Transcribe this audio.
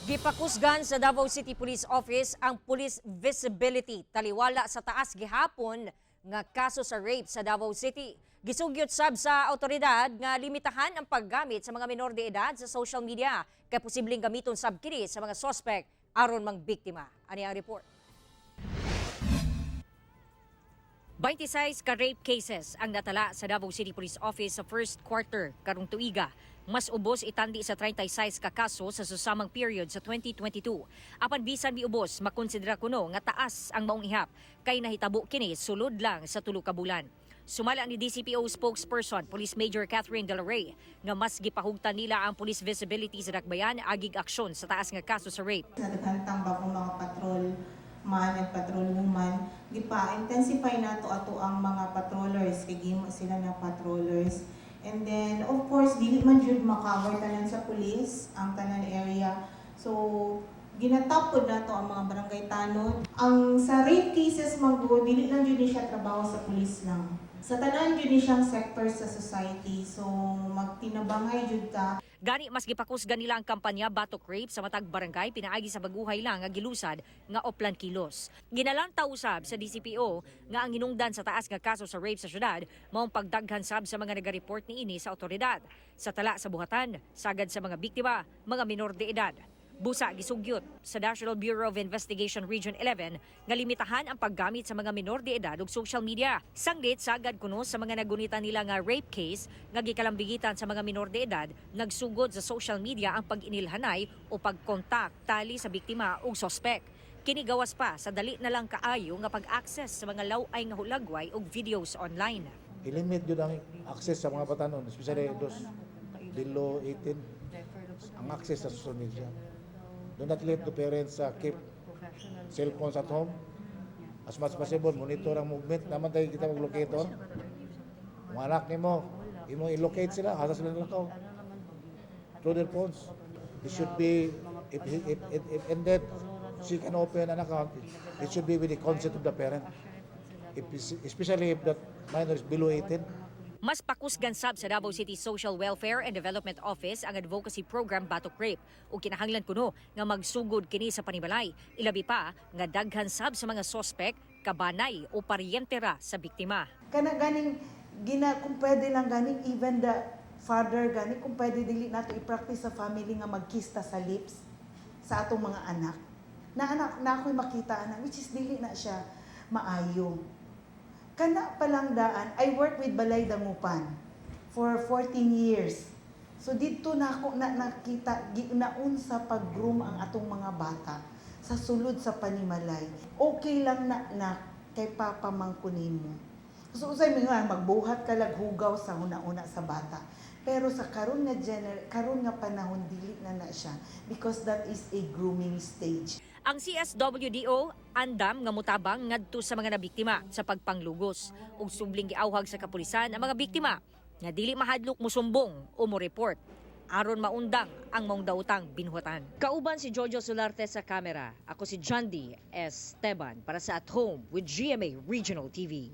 Gipakusgan sa Davao City Police Office ang police visibility taliwala sa taas gihapon nga kaso sa rape sa Davao City. Gisugyot sab sa awtoridad nga limitahan ang paggamit sa mga menor de edad sa social media kay posibleng gamiton sab kini sa mga sospek aron mangbiktima. Ani ang report. 26 ka rape cases ang natala sa Davao City Police Office sa first quarter karong tuiga. Mas ubos itandi sa 36 ka kaso sa susamang period sa 2022. Apan bisan miubos, makonsidera kuno nga taas ang maong ihap kay nahitabo kini sulod lang sa 3 ka bulan. Sumala ni DCPO spokesperson Police Major Catherine Del Rey nga mas gipahugtan nila ang police visibility sa dakbayan agig aksyon sa taas nga kaso sa rape. Nadaghan tang bagong mga patrol man and patrol woman, gipa-intensify nato ato ang mga patrollers kay gihimo sila na patrollers. And then, of course, dili man jud ma-cover tanan sa police ang tanan area. So ginatap pod nato ang mga barangay tanod. Ang sa rape cases man gud, dili lang jud ni siya trabaho sa police lang. Sa tanan jud ni siyang sector sa society. So magtinabangay jud ta. Gani mas gipakusgan nila ang kampanya Batok Rape sa matag barangay pinaagi sa baguhay lang nga gilusad nga Oplan Kilos. Ginalanta usab sa DCPO nga ang hinungdan sa taas nga kaso sa rape sa syudad maong pagdaghan sab sa mga naga-report niini sa otoridad. Sa tala sa buhatan, sagad sa mga biktima, mga minor de edad. Busa gisugyot sa National Bureau of Investigation Region 11 nga limitahan ang paggamit sa mga minor de edad ug social media. Sanglit sagad kuno sa mga nagunita nila nga rape case nga gikalambigitan sa mga minor de edad, nagsugod sa social media ang pag-inilhanay o pagkontak tali sa biktima ug sospek. Kini gawas pa sa dali na lang kaayo nga pag-access sa mga law-ay nga hulagway ug videos online. I-limit yun ang access sa mga batanon, especially those below 18, ang access sa social media. Do not let the parents keep cell phones at home. As much as possible, monitor ang movement. Naman tayo kita mag-locator. Kung anak nimo, imo i-locate sila, asa sila nalakaw. Through their phones. It should be, if ended, she can open an account, it should be with the consent of the parent. Especially if that minor is below 18. Mas pakusgan sab sa Davao City Social Welfare and Development Office ang advocacy program Batok Rape ug kinahanglan kuno nga magsugod kini sa panimalay. Ilabi pa nga daghan sab sa mga sospek kabanay o paryente ra sa biktima. Kana ganing gina, kung pwede lang ganing even the father gani, kung pwede dili nato i-practice sa family nga mag-kiss ta sa lips sa atong mga anak na anak na ako'y makita ana, which is dili na siya maayo. Kana pa lang daan. I work with Balay Damupan for 14 years, so didto na ako na nakita naunsa pag-groom ang atong mga bata sa sulod sa panimalay. Okay lang na na kay papa man ko nimo. So usay mo nga magbuhat ka lag hugaw sa huna-huna sa bata. Pero sa karon nga panahon, dili na na siya because that is a grooming stage. Ang CSWDO andam nga mutabang ngadto sa mga nabiktima sa pagpanglugos ug subling giawhag sa kapulisan ang mga biktima nga dili mahadlok musumbong o mo-report aron maundang ang maong daotang binuhatan. Kauban si Jojo Solarte sa kamera. Ako si Jandy Esteban para sa At Home with GMA Regional TV.